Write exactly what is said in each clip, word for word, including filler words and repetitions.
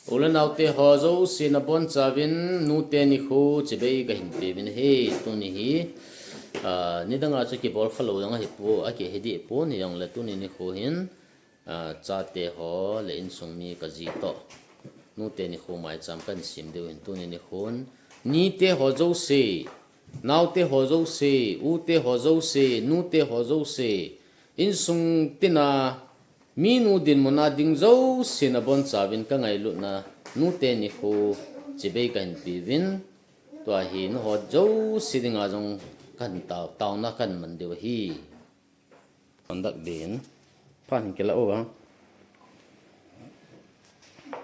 U le naote ho jouse nabonchauvin nute nikho chibai kahin peuvin ahi. Tuni hi, ah, nidanga chu kibol khalou jong ahipoi, akihe deh pon, hijongle tuni nikho hin, ah, chate ho le insung mi kaji toh nute nikho maicham kahin sem diu ahin, tuni nikhon nite ho jouse, naote ho jouse, ute ho jouse, nute ho jouse, insung tina, minu dinmun a ding jouse nabonchauvin kangailutna nute nikho chibai kahin peuvin, tua hi nangho jouse dinga jong kahin tao, taona kahin man diu ahi. Conduct din. Phan kila uva.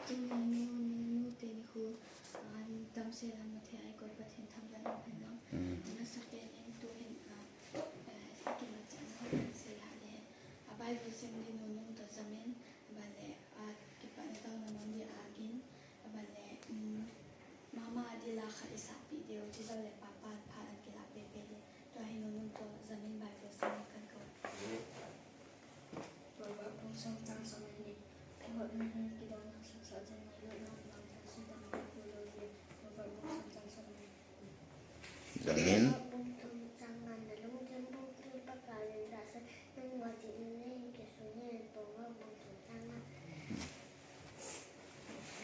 Tuni nu, nu, nute nikho, ah, damsel a mathei a ikoi Pathen thangvah in umhen lang. Mm. Amasapen in tuhin, ah, eh, ikimatchahna ho kahin sei hale hen. A Bible sim ding nunung toh jamin, abanle, ah, kipana taona man ding a gin, abanle, um, mama a ding la khat isahpeh diu, chujou le papa phat an kilah pehpeh ding. Tua hi nunung toh jamin Bible sim ding kahin kou. Proverb bung som chang som le ni. Proverb ni hin kidon na sum sa jeng na lo na na na sum ta na ko lo ye. Proverb bung som chang som le ni. Jamin. Proverb bung thum chang nga na lung jeng bung thum pa ka le da sa nang wa ji ni ne ke su ne Proverb bung thum chang nga.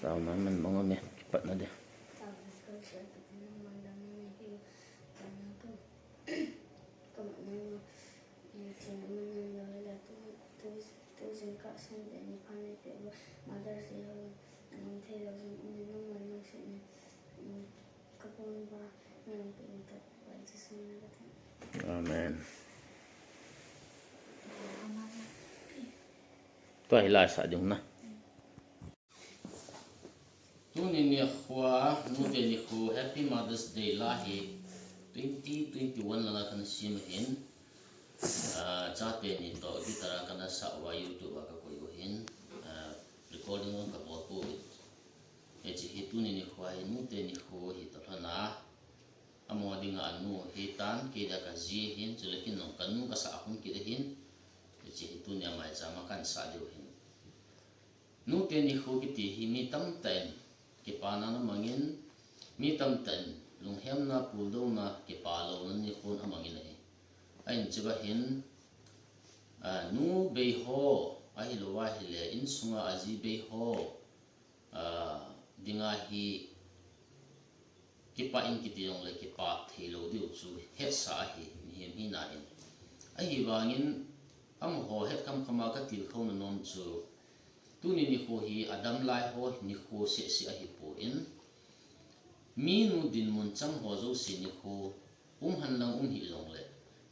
Tao man man mong me kipat na de. Tao man ko se pa na mang da me ne ki pa na ko. Ka ma na. Amen. Tua hi la sa jong na. Tuni nikho, nute nikho, Happy Mother's Day la hi twenty twenty-one langa kana sem ahin, ah, chate ni toh guitar a kana sa uva YouTube a kakoi u ahin, ah, recording jong kabol pouve. Hiche hi tuni nikho hi nute nikho hi toh lhona, amaho dinga anu hitan, kei dia kaji ahin, chule kin jong kanu kasa a hung kit ahin, hiche hi tunia maicham a kana sa diu ahin. Nute nikho kiti hi mi tamtah in kipana ana mangin, mi tamtah in lunghemna, puldouna, kipalouna nikhon amangin ahi. Ahin chuba hin, ah, nu bei ho, ahilouva ahile insunga aji bei ho, ah, dinga hi kipah in kiti jongle kipah theilou diu chu hetsa ahi, mihem hina in. Ahivangin, amaho het khamkhama katilkhouna nom chu, tuni nikho hi adam lai ho nikho sehseh ahipon, minu dinmun chang ho jouse nikho, um henlang um hih jongle,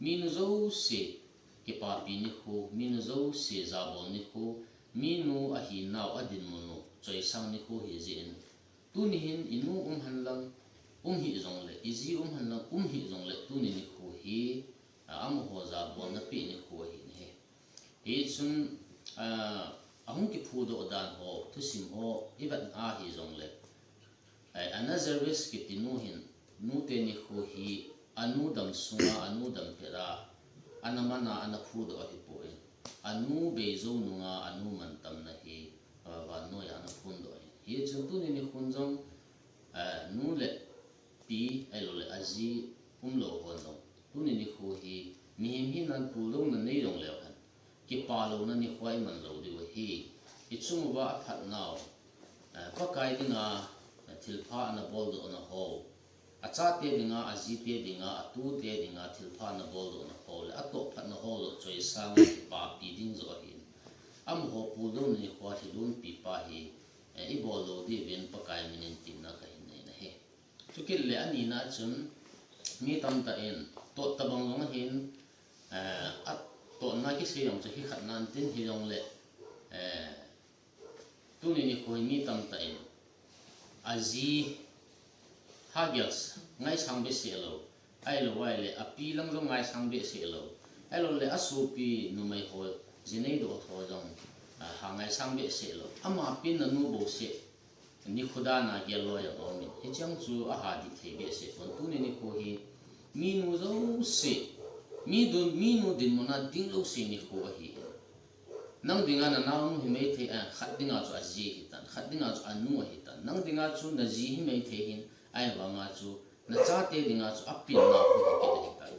minu jouse kipapi nikho, minu jouse jabol nikho, minu ahinau adinmun u choisang nikho hijeh in, tuni hin inu um henlang um hih jongle, iji um henlang um hih jongle, tuni nikho hi, a, amaho jabolna peh nikho ahin ahi. Hichun, ah, ahung kiphudoh dan ho, thusim ho ivet a hijongle, eh, Anna Jarvis kiti nu hin, nute nikho hi anu dam sunga, anu dam pet a, ana man a, ana phudoh ahipon, anu beijou nunga anu mantamna hi, ah, vannoiya ana phondoh ahi. Hichun tuni nikhon jong, eh, nu le pi, ahiloule aji umlou hon jong, tuni nikho hi mihem hinan puldouna nei jongleu hen, kipalouna nikho iman jou diu ahi. Ichung uva aphatnau, eh, Pakai dinga, eh, thilpha ana boldohna ho, achate dinga, ajite dinga, atute dinga thilpha ana boldohna ho le atohphatna ho joh choisanga kipapi ding joh ahin, amaho puldouna nikho hi lhonpi pa hi, eh, ibol lou diuvin Pakai minin temna kahin nei ahi. Chukit le anina chun, mi tamtah in, tot tabang jong ahin, eh, atotna kisei jong chu hikhat nan tin hijongle, eh, tuni nikho hi mi tamtah in, aji ha gel ngaisang behseh lou, ahilouva ahile api lang jong ngaisang behseh lou, ahiloule asopi numei ho, jinei doh ho jong, ah, ha ngaisang behseh lou, ama pen nanu bouseh nikho dan a gel loi a aumin, hicheng chu aha dih thei behseh pon, tuni nikho hi minu jouse, mi dun, minu dinmun a ding jouse nikho ahin, Nang dinga na naonu hi maithei, eh, khat dinga chu aji hitan, khat dinga chu anu ahitan. Nang dinga chu naji hi maithei hin, ahivanga chu nachate dinga chu apin nau hi kit ahitan.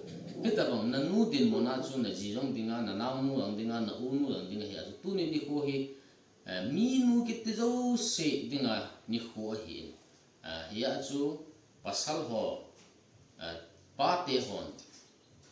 Hitabang nanu dinmun a chu naji jong dinga, na naonu jong dinga, na unu jong dinga hi a chu tuni nikho hi, eh, minu kiti jouse dinga nikho ahi. Ah, hia chu pasal ho, ah, pate hon,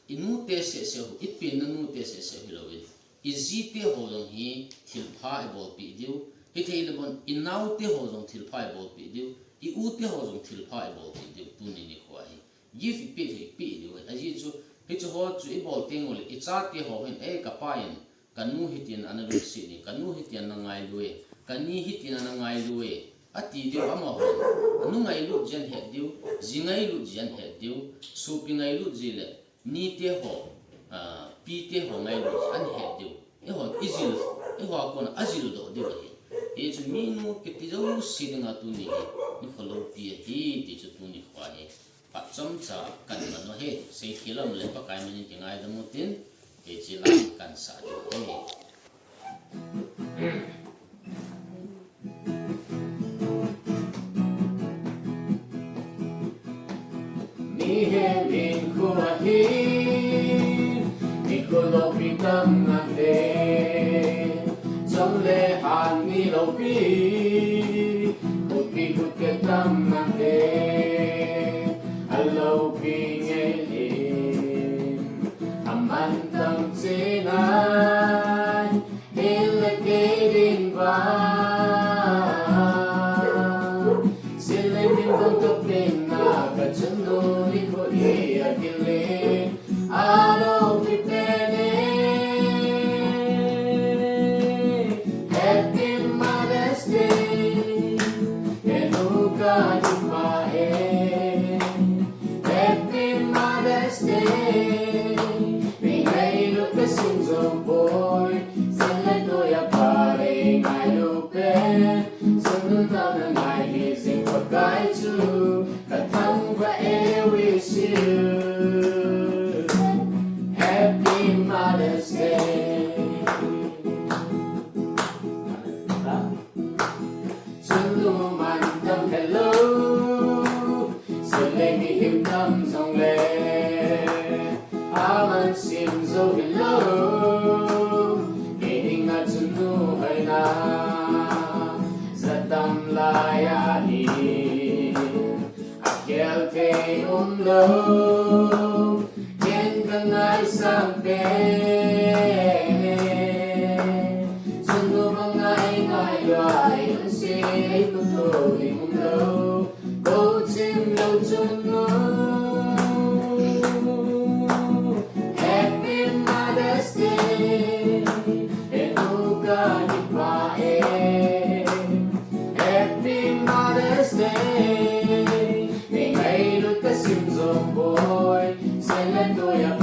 i nute seh seh u, i penna nute seh seh u hilouvin, i jite ho jong hi thilpha i bolpeh diu, hithei le bon i naute ho jong thilpha i bolpeh diu, i ute ho jong thilpha i bolpeh diu, tuni nikho hi. Gift i peh thei i peh diu. Ajeh chu, hichu ho chu i bol teng uleh, i chate ho hin, "Eh, ka pa in, ka nu hitin ana lungset e, ka nu hitin ana ngailu e, ka ni hitin ana ngailu e," ati diu amahon. Nu ngailut jeh in het diu, ji ngailut jeh in het diu, sopi ngailut jeh le, nite ho, ah, pite ho ngailut jeh in het diu. Eihon i jil, eiho a kona ajil doh diu ahi. Hichu minu kiti jouse dinga tuni hi, nikho loupi ahi, ti chu tuni nikho hi. Phat chomcha kahin man u ahi, seikhel um le Pakai min in kingaidam utin, hiche lai kahin sah diu ahi. Mihem hinkho ahi, nikho loupi tam nante, chule han ni loupi, khopi khut ke tam nante, aloupi ngei in, aman tam chenai, hile kei ding va. Sile min bang to pen na ka chanu nikho hi agil in, aloupi pen e. Happy Mother's Day, e nu ka nu pa e. Happy Mother's Day, mi ngailut ka sim jou poi, sen le tui a pa lei ngailu pen, sum lum tah na ngai hi jing Pakai chu, ka thangvah e, wish you Happy Mother's Day. Chanu man tam hello, sile mihem tam jongle, aman sim jou hilou. Kei dinga chanu hoina, ja tam lai ahi. Akhel thei umlou, ken ka ngaisang pen e. Chanu banga ei ngailut a, ei lungset a, ei khutlou ding umlou. Bou chim lou chanu. Happy Mother's Day, e nu ka nu pa e. Happy Mother's Day, mi ngailut ka sim jou poi, sen le tui a